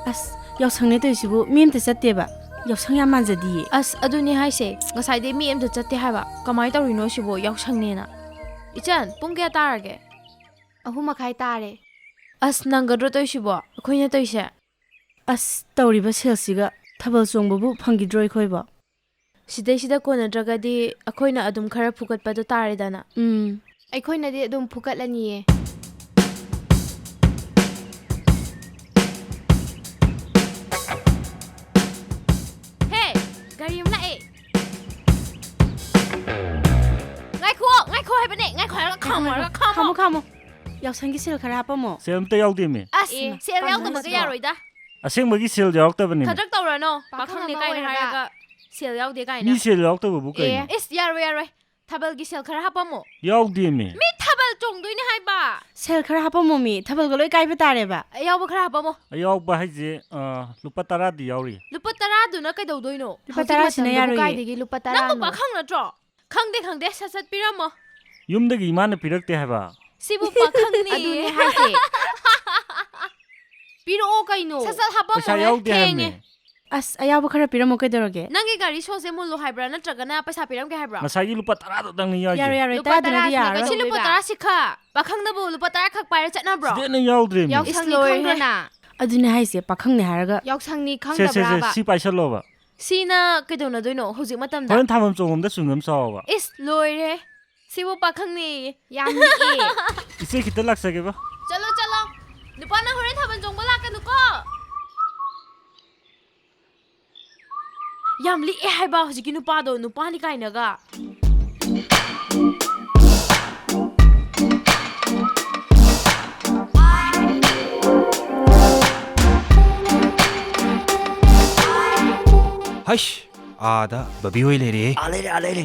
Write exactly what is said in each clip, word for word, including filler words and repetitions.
ꯑꯁ, ꯌꯥꯎꯁꯪꯅꯦ ꯇꯧꯔꯤꯁꯤꯕꯨ, ꯃꯤ ꯑꯝꯇ ꯆꯠꯇꯦꯕ꯫ ꯌꯥꯎꯁꯪ ꯌꯥꯝ ꯃꯥꯟꯖꯗꯤꯌꯦ꯫ ꯑꯁ, ꯑꯗꯨꯅꯦ ꯍꯥꯏꯁꯦ, ꯉꯁꯥꯏꯗꯩ ꯃꯤ ꯑꯝꯇ ꯆꯠꯇꯦ ꯍꯥꯏꯕ꯫ ꯀꯃꯥꯏꯅ ꯇꯧꯔꯤꯅꯣ ꯁꯤꯕꯣ, ꯌꯥꯎꯁꯪꯅꯦꯅ? ꯏꯆꯟ, ꯄꯨꯡ ꯀꯌꯥ ꯇꯥꯔꯒꯦ? ꯑꯍꯨꯝ ꯃꯈꯥꯏ ꯇꯥꯔꯦ꯫ ꯑꯁ, ꯅꯪꯒꯗ꯭ꯔꯣ ꯇꯧꯔꯤꯁꯤꯕꯣ, ꯑꯩꯈꯣꯏꯅ ꯇꯧꯔꯤꯁꯦ? ꯑꯁ, ꯇꯧꯔꯤꯕ ꯁꯦꯜꯁꯤꯒ ꯊꯥꯕꯜ ꯆꯣꯡꯕꯕꯨ ꯐꯪꯈꯤꯗ꯭ꯔꯣ ꯑꯩꯈꯣꯏꯕꯣ? ꯁꯤꯗꯩꯁꯤꯗ ꯀꯣꯟꯅꯗ꯭ꯔꯒꯗꯤ ꯑꯩꯈꯣꯏꯅ ꯑꯗꯨꯝ ꯈꯔ ꯐꯨꯒꯠꯄꯗꯣ ꯇꯥꯔꯦꯗꯅ꯫ ꯎꯝ꯫ ꯑꯩꯈꯣꯏꯅꯗꯤ ꯑꯗꯨꯝ ꯐꯨꯒꯠꯂꯅꯤꯌꯦ꯫ ꯍꯦ, ꯒꯥꯔꯤ ꯑꯃ ꯂꯥꯛꯑꯦ꯫ ꯉꯥꯏꯈꯣ, ꯉꯥꯏꯈꯣ ꯍꯥꯏꯕꯅꯦ, ꯉꯥꯏꯈꯣ ꯍꯥꯏꯔꯒ ꯈꯥꯝꯃꯣ ꯍꯥꯏꯔꯒ ꯈꯥꯝꯃꯣ꯫ ꯈꯥꯝꯃꯣ, ꯈꯥꯝꯃꯣ꯫ ꯌꯥꯎꯁꯪꯒꯤ ꯁꯦꯜ ꯈꯔ ꯍꯥꯞꯄꯝꯃꯣ꯫ ꯁꯦꯜ ꯑꯝꯇ ꯌꯥꯎꯗꯦꯃꯤ꯫ ꯑꯁ, ꯑꯦ, ꯁꯦꯜ ꯄꯥꯈꯪ ꯌꯥꯎꯗꯕꯒ ꯅꯠꯇ꯭ꯔꯣ? ꯌꯥꯔꯣꯏꯗ꯫ ꯑꯁꯦꯡꯕꯒꯤ ꯁꯦꯜ ꯌꯥꯎꯔꯛꯇꯕꯅꯤꯃꯤ꯫ ꯈꯗ꯭ꯔꯛ ꯇꯧꯔꯅꯣ, ꯄꯥꯈꯪ ꯄꯥꯈꯪꯅꯦ ꯑꯃ ꯀꯥꯏꯅ ꯑꯣꯏꯔꯒ꯫ ꯍꯥꯏꯔꯒ ꯁꯦꯜ ꯌꯥꯎꯗꯦ ꯀꯥꯏꯅ꯫ ꯃꯤ ꯁꯦꯜ ꯌꯥꯎꯔꯛꯇꯕꯕꯨ ꯀꯩꯅꯣ? ꯑꯦ꯫ ꯏꯁ, ꯌꯥꯔꯣꯏ, ꯌꯥꯔꯣꯏ꯫ ꯊꯥꯕꯜꯒꯤ ꯁꯦꯜ ꯈꯔ ꯍꯥꯞꯄꯝꯃꯣ꯫ ꯌꯥꯎꯗꯦꯃꯤ꯫ ꯃꯤ ꯊꯥꯕꯜ ꯆꯣꯡꯗꯣꯏꯅꯦ ꯍꯥꯏꯕ꯫ ꯁꯦꯜ ꯈꯔ ꯍꯥꯞꯄꯝꯃꯣ ꯃꯤ, ꯊꯥꯕꯜꯒ ꯂꯣꯏ ꯀꯥꯏꯕ ꯇꯥꯔꯦꯕ꯫ ꯑꯌꯥꯎꯕ ꯈꯔ ꯍꯥꯞꯄꯝꯃꯣ꯫ ꯑꯌꯥꯎꯕ ꯍꯥꯏꯁꯦ, ꯑ, ꯂꯨꯄꯥ ꯇꯔꯥꯗꯤ ꯌꯥꯎꯔꯤ꯫ ꯂꯨꯄꯥ ꯇꯔꯥꯗꯨꯅ ꯀꯩꯗꯧꯗꯣꯏꯅꯣ? ꯂꯨꯄꯥ ꯍꯧꯖꯤꯛ ꯇꯔꯥꯁꯤꯅ ꯃꯇꯝꯗꯕꯨ ꯌꯥꯔꯣꯏꯌꯦ꯫ ꯀꯥꯏꯗꯒꯤ ꯂꯨꯄꯥ ꯅꯪꯕꯨ ꯇꯔꯥꯅꯣ? ꯄꯥꯈꯪ ꯅꯠꯇ꯭ꯔꯣ? ꯈꯪꯗꯦ, ꯈꯪꯗꯦ, ꯁꯠ ꯁꯠ ꯄꯤꯔꯝꯃꯣ꯫ ꯌꯨꯝꯗꯒꯤ ꯏꯃꯥꯅ ꯄꯤꯔꯛꯇꯦ ꯍꯥꯏꯕ꯫ ꯁꯤꯕꯨ ꯄꯥꯈꯪꯅꯦ꯫ ꯑꯗꯨꯅꯦ ꯍꯥꯏꯁꯦ꯫ ꯄꯤꯔꯛꯑꯣ ꯀꯩꯅꯣ꯫ ꯁꯠ ꯁꯠ ꯍꯥꯞꯄꯝꯃꯣꯍꯦ꯫ ꯄꯩꯁꯥ ꯌꯥꯎꯗꯦ ꯊꯦꯡꯉꯦ꯫ ꯍꯥꯏꯕꯅꯦ꯫ ꯑꯁ, ꯑꯌꯥꯎꯕ ꯈꯔ ꯄꯤꯔꯝꯃꯣ ꯀꯩꯗꯧꯔꯒꯦ? ꯅꯪꯒꯤ ꯒꯥꯔꯤ ꯁꯣꯁꯦ ꯃꯨꯜꯂꯨ ꯍꯥꯏꯕ꯭ꯔꯥ ꯅꯠꯇ꯭ꯔꯒꯅ ꯄꯩꯁꯥ ꯄꯤꯔꯝꯒꯦ ꯍꯥꯏꯕ꯭ꯔꯣ? ꯉꯁꯥꯏꯒꯤ ꯂꯨꯄꯥ ꯇꯔꯥꯗꯨꯗꯪꯅꯤ ꯌꯥꯎꯔꯤꯁꯦ꯫ ꯌꯥꯔꯣꯏ, ꯌꯥꯔꯣꯏ, ꯂꯨꯄꯥ ꯇꯔꯥꯗꯨꯅꯗꯤ ꯇꯔꯥꯁꯤꯅ ꯌꯥꯔꯔꯣꯏ꯫ ꯁꯤ ꯂꯨꯄꯥ ꯀꯩꯗꯧꯗꯣꯏꯕ? ꯇꯔꯥꯁꯤ ꯈꯛ? ꯄꯥꯈꯪꯅꯕꯨ ꯂꯨꯄꯥ ꯇꯔꯥ ꯈꯛ ꯄꯥꯏꯔ ꯆꯠꯅꯕ꯭ꯔꯣ? ꯁꯤꯗꯤ ꯑꯩꯅ ꯌꯥꯎꯗ꯭ꯔꯦꯃꯤ꯫ ꯏꯁ, ꯌꯥꯎꯁꯪꯅꯤ ꯂꯣꯏꯔꯦ꯫ ꯈꯪꯗ꯭ꯔꯅ? ꯑꯗꯨꯅꯦ ꯍꯥꯏꯁꯦ, ꯄꯥꯈꯪꯅꯦ ꯍꯥꯏꯔꯒ꯫ ꯌꯥꯎꯁꯪꯅꯤ ꯁꯦ, ꯁꯦ, ꯁꯦ, ꯈꯪꯗꯕ꯭ꯔꯥꯕ? ꯁꯤ ꯄꯥꯏꯁꯜꯂꯣꯕ꯫ ꯁꯤꯅ ꯀꯩꯗꯧꯅꯗꯣꯏꯅꯣ ꯍꯧꯖꯤꯛ ꯃꯇꯝꯗ? ꯍꯣꯔꯦꯟ ꯊꯥꯕꯜ ꯆꯣꯡꯕꯝꯗ ꯆ꯭ꯋꯤꯡꯒꯝ ꯆꯥꯎꯕ꯫ ꯏꯁ, ꯂꯣꯏꯔꯦ꯫ ꯁꯤꯕꯨ ꯄꯥꯈꯪꯅꯦꯌꯦ꯫ ꯌꯥꯝ ꯂꯤꯛꯑꯦ꯫ ꯏꯆꯦ, ꯈꯤꯇ ꯂꯥꯛꯆꯒꯦꯕ꯫ ꯆꯠꯂꯣ, ꯆꯠꯂꯣ꯫ ꯅꯨꯄꯥ, ꯅꯪ ꯍꯣꯔꯦꯟ ꯊꯥꯕꯜ ꯆꯣꯡꯕ ꯂꯥꯛꯀꯅꯨꯀꯣ꯫ ꯌꯥꯝ ꯂꯤꯛꯑꯦ ꯍꯥꯏꯕ ꯍꯧꯖꯤꯛꯀꯤ ꯅꯨꯄꯥꯗꯣ, ꯅꯨꯄꯥꯅꯤ ꯀꯥꯏꯅꯒ꯫ ꯍꯩꯁ, ꯑꯥꯗ ꯕꯕꯤ ꯍꯣꯏ ꯂꯩꯔꯦ꯫ ꯑꯥ ꯂꯩꯔꯦ, ꯑꯥ ꯂꯩꯔꯦ꯫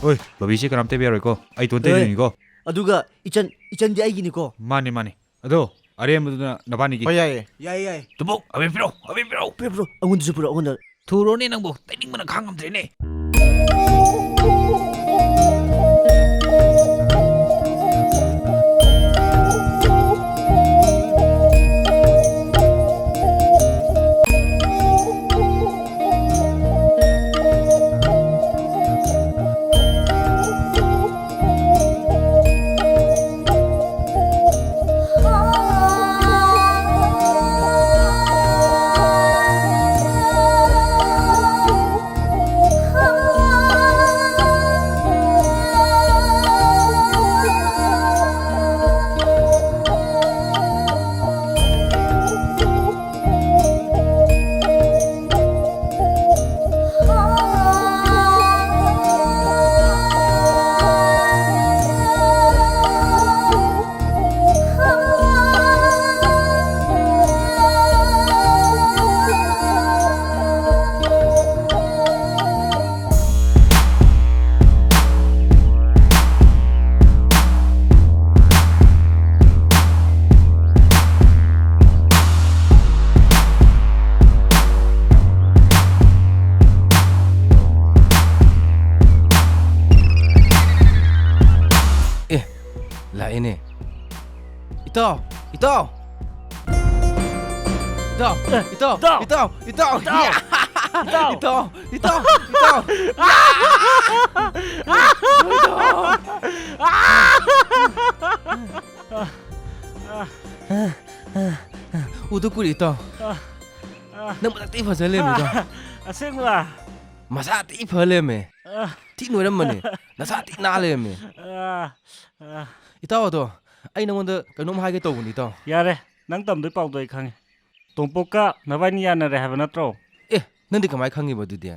ꯑꯣꯏ, ꯕꯕꯤꯁꯦ ꯀꯅꯥꯝꯇ ꯌꯥꯔꯣꯏꯀꯣ, ꯑꯩ ꯏꯇꯣꯟꯇ ꯑꯦ, ꯂꯩꯗꯣꯏꯅꯤꯀꯣ꯫ ꯑꯗꯨꯒ ꯏꯆꯟ, ꯏꯆꯟꯗꯤ ꯑꯩꯒꯤꯅꯤꯀꯣ꯫ ꯃꯥꯅꯦ, ꯃꯥꯅꯦ꯫ ꯑꯗꯣ ꯑꯔꯦꯝꯕꯗꯨꯅ ꯅꯕꯥꯅꯤꯒꯤ꯫ ꯍꯣꯏ, ꯌꯥꯏꯌꯦ꯫ ꯌꯥꯏꯌꯦ, ꯌꯥꯏꯌꯦ꯫ ꯇꯨꯝꯕꯧ, ꯑꯕꯦꯟ ꯄꯤꯔꯛꯑꯣ, ꯑꯕꯦꯟ ꯄꯤꯔꯛꯑꯣ꯫ ꯄꯤꯔꯛꯑꯣ, ꯄꯤꯔꯛꯑꯣ꯫ ꯑꯩꯉꯣꯟꯗꯁꯨ ꯄꯤꯔꯛꯑꯣ, ꯑꯩꯉꯣꯟꯗ꯫ ꯊꯨꯔꯣꯅꯦ ꯅꯪꯕꯨ, ꯇꯩꯅꯤꯡꯕꯅ ꯈꯥꯡ ꯉꯝꯗ꯭ꯔꯦꯅꯦ꯫ ꯑꯦ, ꯂꯥꯛꯑꯦꯅꯦ꯫ ꯏꯇꯥꯎ, ꯏꯇꯥꯎ꯫ ꯏꯇꯥꯎ, ꯑꯦ, ꯏꯇꯥꯎ, ꯏꯇꯥꯎ꯫ ꯏꯇꯥꯎ, ꯏꯇꯥꯎ꯫ ꯏꯇꯥꯎ꯫ ꯌꯥ! ꯏꯇꯥꯎ꯫ ꯏꯇꯥꯎ, ꯏꯇꯥꯎ, ꯏꯇꯥꯎ꯫ ꯌꯥ! ꯏꯇꯥꯎ꯫ ꯎꯗ ꯀꯨꯏꯔꯦ, ꯏꯇꯥꯎ꯫ ꯑ, ꯑ, ꯅꯪ ꯃꯁꯛ ꯊꯤ ꯐꯖ ꯂꯩꯔꯝꯃꯦ, ꯏꯇꯥꯎ꯫ ꯑ, ꯑꯁꯦꯡꯕ? ꯃꯁꯥ ꯊꯤ ꯐ ꯂꯩꯔꯝꯃꯦ꯫ ꯑ, ꯊꯤ ꯅꯣꯏꯔꯝꯕꯅꯦ꯫ ꯅꯁꯥ ꯊꯤ ꯅꯥ ꯂꯩꯔꯝꯃꯦ꯫ ꯑ, ꯑ꯫ ꯏꯇꯥꯎ, ꯑꯗꯣ ꯑꯩ ꯅꯉꯣꯟꯗ ꯀꯩꯅꯣꯝ ꯍꯥꯏꯒꯦ ꯇꯧꯕꯅꯤ, ꯏꯇꯥꯎ꯫ ꯌꯥꯔꯦ, ꯅꯪ ꯇꯝꯗꯣꯏ ꯄꯥꯎꯗꯣ ꯑꯩ ꯈꯪꯉꯦ꯫ ꯇꯣꯝꯄꯣꯛꯀ ꯅꯕꯥꯏꯅꯤ ꯌꯥꯅꯔꯦ ꯍꯥꯏꯕ ꯅꯠꯇ꯭ꯔꯣ? ꯑꯦ, ꯅꯪꯗꯤ ꯀꯃꯥꯏ ꯈꯪꯉꯤꯕ ꯑꯗꯨꯗꯤ?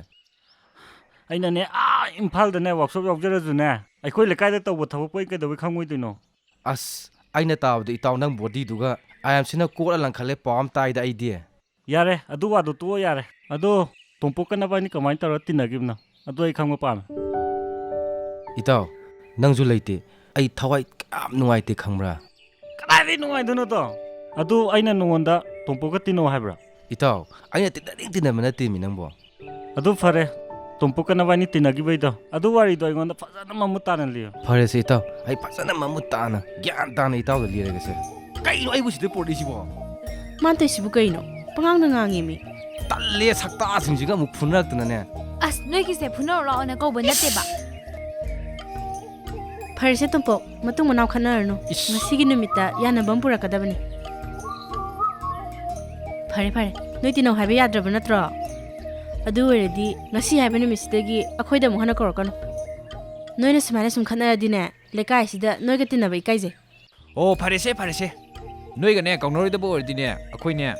ꯑꯩꯅꯅꯦ, ꯑꯥ ꯏꯝꯐꯥꯜꯗꯅꯦ workshop ꯌꯥꯎꯖꯔꯁꯨꯅꯦ, ꯑꯩꯈꯣꯏ ꯂꯩꯀꯥꯏꯗ ꯇꯧꯕ ꯊꯕꯛꯄꯨ ꯑꯩ ꯀꯩꯗꯧꯕꯩ ꯈꯪꯉꯣꯏꯗꯣꯏꯅꯣ? ꯑꯁ, ꯑꯩꯅ ꯇꯥꯕꯗ ꯏꯇꯥꯎ ꯅꯪ bodyꯗꯨꯒ ꯑꯥꯏ ꯑꯦꯝ ꯁꯤꯅ ꯀꯣꯠꯂ ꯂꯪꯈꯠꯂꯦ ꯄꯥꯎ ꯑꯃ ꯇꯥꯏꯗ ꯑꯩꯗꯤ꯫ ꯌꯥꯔꯦ, ꯑꯗꯨ ꯋꯥꯗꯣ ꯇꯣꯛꯑꯣ ꯌꯥꯔꯦ꯫ ꯑꯗꯣ ꯇꯣꯝꯄꯣꯛꯀ ꯅꯕꯥꯏꯅꯤ ꯀꯃꯥꯏꯅ ꯇꯧꯔ ꯇꯤꯟꯅꯈꯤꯕꯅꯣ? ꯑꯗꯨ ꯑꯩ ꯈꯪꯕ ꯄꯥꯝꯃꯦ꯫ ꯏꯇꯥꯎ, ꯅꯪꯁꯨ ꯂꯩꯇꯦ꯫ ꯑꯩ ꯊꯋꯥꯏ ꯀꯌꯥꯝ ꯅꯨꯡꯉꯥꯏꯇꯦ ꯈꯪꯕ꯭ꯔꯥ? ꯀꯗꯥꯏꯗꯩ ꯅꯨꯡꯉꯥꯏꯗꯣꯏꯅꯣꯗꯣ? ꯑꯗꯨ ꯑꯩꯅ ꯅꯉꯣꯟꯗ ꯇꯣꯝꯄꯣꯛꯀ ꯇꯤꯟꯅꯧ ꯍꯥꯏꯕ꯭ꯔꯥ? ꯏꯇꯥꯎ, ꯑꯩꯅ ꯇꯤꯟꯅꯅꯤꯡ ꯇꯤꯟꯅꯕ ꯅꯠꯇꯦꯃꯤ ꯅꯪꯕꯣ꯫ ꯑꯗꯨ ꯐꯔꯦ, ꯇꯣꯝꯄꯣꯛꯀ ꯅꯕꯥꯏꯅꯤ ꯇꯤꯟꯅꯈꯤꯕꯩꯗꯣ, ꯑꯗꯨ ꯋꯥꯔꯤꯗꯣ ꯑꯩꯉꯣꯟꯗ ꯐꯖꯅ ꯃꯃꯨꯠ ꯇꯥꯅ ꯂꯤꯌꯨ꯫ ꯐꯔꯦꯁꯦ ꯏꯇꯥꯎ, ꯑꯩ ꯐꯖꯅ ꯃꯃꯨꯠ ꯇꯥꯅ, ꯒ꯭ꯌꯥꯟ ꯇꯥꯅ ꯏꯇꯥꯎꯗ ꯂꯤꯔꯒꯦꯁꯦ꯫ ꯀꯩꯅꯣ ꯑꯩꯕꯨ ꯁꯤꯗ ꯄꯨꯔꯛꯏꯁꯤꯕꯣ? ꯃꯥꯅ ꯇꯧꯏꯁꯤꯕꯨ ꯀꯩꯅꯣ? ꯄꯉꯥꯡꯗ ꯉꯥꯡꯉꯦꯃꯤ꯫ ꯇꯜꯂꯦ, ꯁꯛꯇꯥꯁꯤꯡꯁꯤꯒ ꯑꯃꯨꯛ ꯐꯨꯅꯔꯛꯇꯅꯅꯦ꯫ ꯑꯁ, ꯅꯣꯏꯒꯤꯁꯦ ꯐꯨꯅꯔꯨ ꯂꯥꯛꯑꯣꯅ ꯀꯧꯕ ꯅꯠꯇꯦꯕ꯫ ꯐꯔꯦꯁꯦ ꯇꯣꯝꯄꯣꯛ, ꯃꯇꯨꯡ ꯃꯅꯥꯎ ꯈꯠꯅꯔꯅꯨ꯫ ꯏꯁ꯫ ꯉꯁꯤꯒꯤ ꯅꯨꯃꯤꯠꯇ ꯌꯥꯅꯕ ꯑꯃ ꯄꯨꯔꯛꯀꯗꯕꯅꯤ꯫ ꯐꯔꯦ, ꯐꯔꯦ, ꯅꯣꯏ ꯇꯤꯟꯅꯧ ꯍꯥꯏꯕ ꯌꯥꯗ꯭ꯔꯕ ꯅꯠꯇ꯭ꯔꯣ? ꯑꯗꯨ ꯑꯣꯏꯔꯗꯤ ꯉꯁꯤ ꯍꯥꯏꯕ ꯅꯨꯃꯤꯠꯁꯤꯗꯒꯤ ꯑꯩꯈꯣꯏꯗ ꯑꯃꯨꯛ ꯍꯟꯅ ꯀꯧꯔꯛꯀꯅꯨ꯫ ꯅꯣꯏꯅ ꯁꯨꯃꯥꯏꯅ ꯁꯨꯝ ꯈꯠꯅꯔꯗꯤꯅꯦ, ꯂꯩꯀꯥꯏꯁꯤꯗ ꯅꯣꯏꯒ ꯇꯤꯟꯅꯕ ꯏꯀꯥꯏꯖꯩ꯫ ꯑꯣ, ꯐꯔꯦꯁꯦ, ꯐꯔꯦꯁꯦ꯫ ꯅꯣꯏꯒꯅꯦ ꯀꯧꯅꯔꯣꯏꯗꯕ ꯑꯣꯏꯔꯗꯤꯅꯦ, ꯑꯩꯈꯣꯏꯅꯦ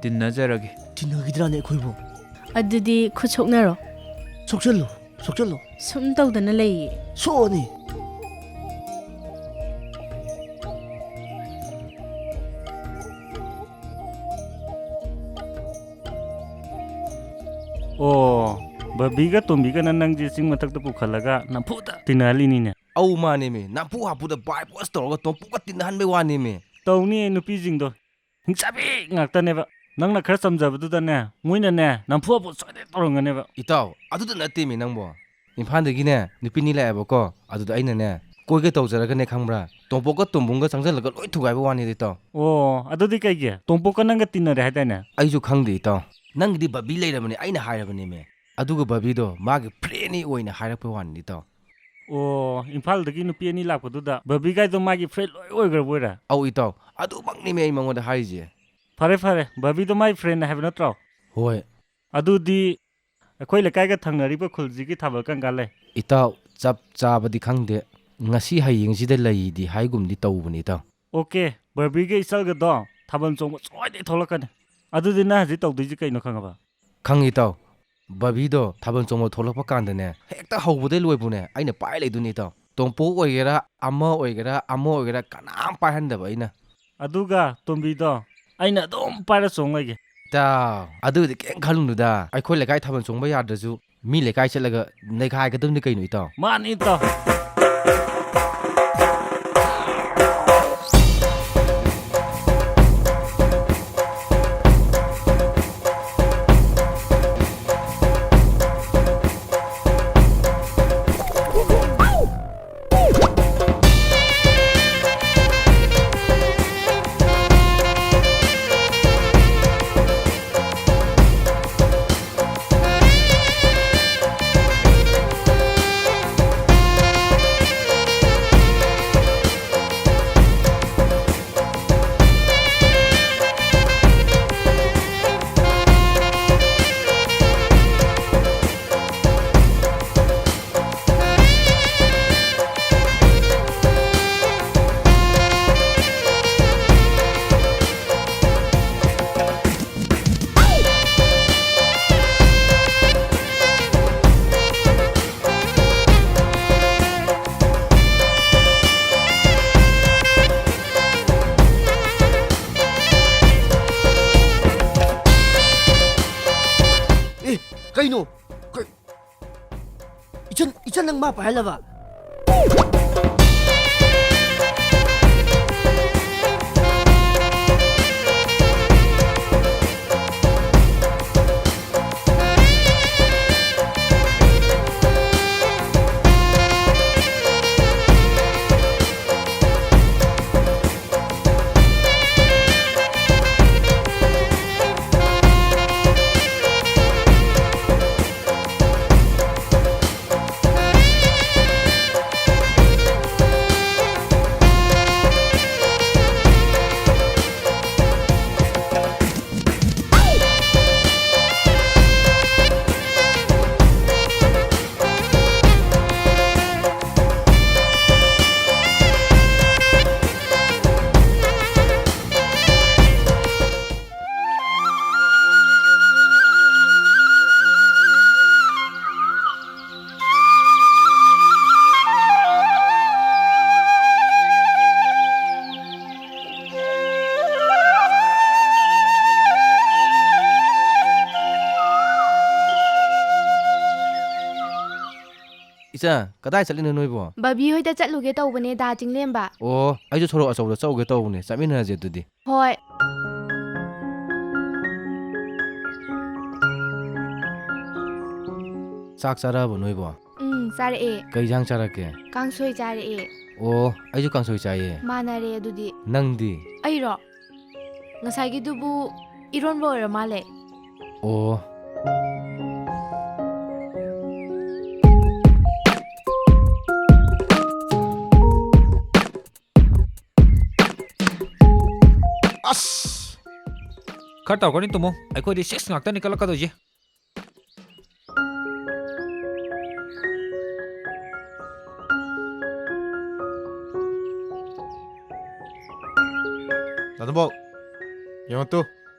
ꯇꯤꯟꯅꯖꯔꯒꯦ꯫ ꯇꯤꯟꯅꯈꯤꯗ꯭ꯔꯥꯅꯦ ꯑꯩꯈꯣꯏꯕꯨ? ꯑꯗꯨꯗꯤ ꯈꯨꯠ ꯁꯣꯛꯅꯔꯣ꯫ ꯁꯣꯛꯆꯜꯂꯨ, ꯁꯣꯛꯆꯜꯂꯨ꯫ ꯁꯨꯝ ꯇꯧꯗꯅ ꯂꯩꯌꯦ꯫ ꯁꯣꯛꯑꯅꯤ꯫ ꯑꯣ, ꯕꯕꯤꯒ ꯇꯣꯝꯕꯤꯒꯅ ꯅꯪꯁꯦ ꯆꯤꯡ ꯃꯊꯛꯇ ꯄꯨꯈꯠꯂꯒ ꯅꯝꯐꯨꯗ ꯇꯤꯟꯅꯍꯜꯂꯤꯅꯤꯅꯦ꯫ ꯑꯧ, ꯃꯥꯅꯦꯃꯤ꯫ ꯅꯝꯐꯨ ꯍꯥꯐꯨꯗ by force ꯇꯧꯔꯒ ꯇꯣꯝꯄꯣꯛꯀ ꯇꯤꯟꯅꯍꯟꯕꯩ ꯋꯥꯅꯦꯃꯤ꯫ ꯇꯧꯅꯤꯌꯦ ꯅꯨꯄꯤꯁꯤꯡꯗꯣ꯫ ꯍꯤꯡꯆꯥꯕꯤ ꯉꯥꯛꯇꯅꯦꯕ꯫ ꯅꯪꯅ ꯈꯔ ꯆꯝꯖꯕꯗꯨꯗꯅꯦ, ꯃꯣꯏꯅꯅꯦ, ꯅꯝꯐꯨ ꯍꯥꯐꯨ ꯁꯣꯏꯗꯅ ꯇꯧꯔꯝꯒꯅꯦꯕ꯫ ꯏꯇꯥꯎ, ꯑꯗꯨꯗ ꯅꯠꯇꯦꯃꯤ ꯅꯪꯕꯣ꯫ ꯏꯝꯐꯥꯜꯗꯒꯤꯅꯦ, ꯅꯨꯄꯤ ꯑꯅꯤ ꯂꯥꯛꯑꯦꯕꯀꯣ꯫ ꯑꯗꯨꯗ ꯑꯩꯅꯅꯦ, ꯀꯣꯏꯒꯦ ꯇꯧꯖꯔꯒꯅꯦ ꯈꯪꯕ꯭ꯔꯥ? ꯇꯣꯝꯄꯣꯛꯀ ꯇꯣꯝꯕꯨꯡꯒ ꯆꯪꯁꯤꯜꯂꯒ ꯂꯣꯏ ꯊꯨꯒꯥꯏꯕ ꯋꯥꯅꯤꯗ, ꯏꯇꯥꯎ꯫ ꯑꯣ, ꯑꯗꯨꯗꯤ ꯀꯩꯒꯤ? ꯇꯣꯝꯄꯣꯛꯀ ꯅꯪꯒ ꯇꯤꯟꯅꯔꯦ ꯍꯥꯏꯗꯥꯏꯅꯦ? ꯑꯩꯁꯨ ꯈꯪꯗꯦ, ꯏꯇꯥꯎ꯫ ꯅꯪꯒꯤꯗꯤ ꯕꯕꯤ ꯂꯩꯔꯕꯅꯦ, ꯑꯩꯅ ꯍꯥꯏꯔꯕꯅꯦꯃꯤ꯫ ꯑꯗꯨꯒ ꯕꯕꯤꯗꯣ ꯃꯥꯒꯤ friendꯅꯤ ꯑꯣꯏꯅ ꯍꯥꯏꯔꯛꯄ ꯋꯥꯅꯤꯗ, ꯏꯇꯥꯎ꯫ ꯑꯣ, ꯏꯝꯐꯥꯜꯗꯒꯤ ꯅꯨꯄꯤ ꯑꯅꯤ ꯂꯥꯛꯄꯗꯨꯗ ꯕꯕꯤꯒꯥꯏꯗꯣ ꯃꯥꯒꯤ friend ꯂꯣꯏ ꯑꯣꯏꯈ꯭ꯔꯕ ꯑꯣꯏꯔꯦ? ꯑꯧ, ꯏꯇꯥꯎ꯫ ꯑꯗꯨꯃꯛꯅꯤꯃꯤ ꯑꯩ ꯃꯉꯣꯟꯗ ꯍꯥꯏꯔꯤꯁꯦ꯫ ꯐꯔꯦ, ꯐꯔꯦ꯫ ꯕꯕꯤꯗꯣ ꯃꯥꯏ friendꯅꯦ ꯍꯥꯏꯕ ꯅꯠꯇ꯭ꯔꯣ? ꯍꯣꯏ꯫ ꯑꯗꯨꯗꯤ ꯑꯩꯈꯣꯏ ꯂꯩꯀꯥꯏꯒ ꯊꯪꯅꯔꯤꯕ ꯈꯨꯜꯁꯤꯒꯤ ꯊꯥꯕꯜ ꯀꯔꯝ ꯀꯥꯟ ꯂꯩ? ꯏꯇꯥꯎ, ꯆꯞ ꯆꯥꯕꯗꯤ ꯈꯪꯗꯦ꯫ ꯉꯁꯤ ꯍꯌꯦꯡꯁꯤꯗ ꯂꯩꯗꯤ ꯍꯥꯏꯒꯨꯝꯗꯤ ꯇꯧꯕꯅꯤ, ꯏꯇꯥꯎ꯫ OK, ꯕꯕꯤꯒ ꯏꯆꯜꯒꯗꯣ ꯊꯥꯕꯜ ꯆꯣꯡꯕ ꯁꯣꯏꯗꯅ ꯊꯣꯛꯂꯛꯀꯅꯤ꯫ ꯑꯗꯨꯗꯤ ꯅꯪ ꯍꯧꯖꯤꯛ ꯇꯧꯗꯣꯏꯁꯤ ꯀꯩꯅꯣ ꯈꯪꯉꯕ? ꯈꯪꯉꯤ, ꯏꯇꯥꯎ꯫ ꯕꯕꯤꯗꯣ ꯊꯥꯕꯜ ꯆꯣꯡꯕ ꯊꯣꯛꯂꯛꯄ ꯀꯥꯟꯗꯅꯦ, ꯍꯦꯛꯇ ꯍꯧꯕꯗꯩ ꯂꯣꯏꯕꯨꯅꯦ ꯑꯩꯅ ꯄꯥꯏ ꯂꯩꯗꯣꯏꯅꯤ, ꯏꯇꯥꯎ꯫ ꯇꯣꯝꯄꯣꯛ ꯑꯣꯏꯒꯦꯔꯥ, ꯑꯃ ꯑꯣꯏꯒꯦꯔꯥ, ꯑꯃ ꯑꯣꯏꯒꯦꯔꯥ, ꯀꯅꯥꯝ ꯄꯥꯏꯍꯟꯗꯕ ꯑꯩꯅ꯫ ꯑꯗꯨꯒ ꯇꯣꯝꯕꯤꯗꯣ ꯑꯩꯅ ꯑꯗꯨꯝ ꯄꯥꯏꯔ ꯆꯣꯡ ꯂꯩꯒꯦ꯫ ꯏꯇꯥꯎ, ꯑꯗꯨꯒꯤꯗꯤ ꯀꯩꯝ ꯈꯜꯂꯨꯅꯨꯗ꯫ ꯑꯩꯈꯣꯏ ꯂꯩꯀꯥꯏ ꯊꯥꯕꯜ ꯆꯣꯡꯕ ꯌꯥꯗ꯭ꯔꯁꯨ ꯃꯤ ꯂꯩꯀꯥꯏ ꯆꯠꯂꯒ ꯅꯩꯈꯥꯏꯒꯗꯕꯅꯤ ꯀꯩꯅꯣ, ꯏꯇꯥꯎ꯫ ꯃꯥꯅꯤ, ꯏꯇꯥꯎ꯫ ꯑꯦ, ꯀꯩꯅꯣ? ꯀꯩ-, ꯏꯆꯟ, ꯏꯆꯟ ꯅꯪ ꯃꯥ ꯄꯥꯏꯍꯜꯂꯕ? ꯆꯥ, ꯀꯗꯥꯏ ꯆꯠꯂꯤꯅꯣ ꯅꯣꯏꯕꯣ? ꯕꯕꯤ ꯍꯣꯏꯗ ꯆꯠꯂꯨꯒꯦ ꯇꯧꯕꯅꯦ, ꯗꯥ ꯆꯤꯡꯂꯦꯝꯕ꯫ ꯑꯣ, ꯑꯩꯁꯨ ꯁꯣꯔꯣꯛ ꯑꯆꯧꯕꯗ ꯆꯠꯂꯨꯒꯦ ꯇꯧꯕꯅꯦ, ꯆꯠꯃꯤꯟꯅꯔꯁꯦ ꯑꯗꯨꯗꯤ꯫ ꯍꯣꯏ꯫ ꯆꯥꯛ ꯆꯥꯔꯛꯑꯕꯣ ꯅꯣꯏꯕꯣ? ꯎꯝ, ꯆꯥꯔꯛꯑꯦ꯫ ꯀꯩ ꯏꯟꯖꯥꯡ ꯆꯥꯔꯛꯀꯦ? ꯀꯥꯡꯁꯣꯏ ꯆꯥꯔꯛꯑꯦ꯫ ꯑꯣ, ꯑꯩꯁꯨ ꯀꯥꯡꯁꯣꯏ ꯆꯥꯏꯌꯦ꯫ ꯃꯥꯟꯅꯔꯦ ꯑꯗꯨꯗꯤ꯫ ꯅꯪꯗꯤ? ꯑꯩꯔꯣ? ꯉꯁꯥꯏꯒꯤꯗꯨꯕꯨ ꯏꯔꯣꯟꯕ ꯑꯣꯏꯔ ꯃꯥꯜꯂꯦ꯫ ꯑꯣ꯫ ꯑꯁ! ꯈꯔ ꯇꯧꯔꯛꯀꯅꯤ ꯇꯨꯝꯃꯣ꯫ ꯑꯩꯈꯣꯏꯗꯤ ꯁꯦꯛꯁ ꯉꯥꯛꯇꯅꯤ ꯀꯜꯂꯛꯀꯗꯣꯏꯁꯦ꯫ ꯗꯥ ꯇꯣꯝꯕꯧ, ꯌꯦꯡꯉꯣ ꯇꯨ,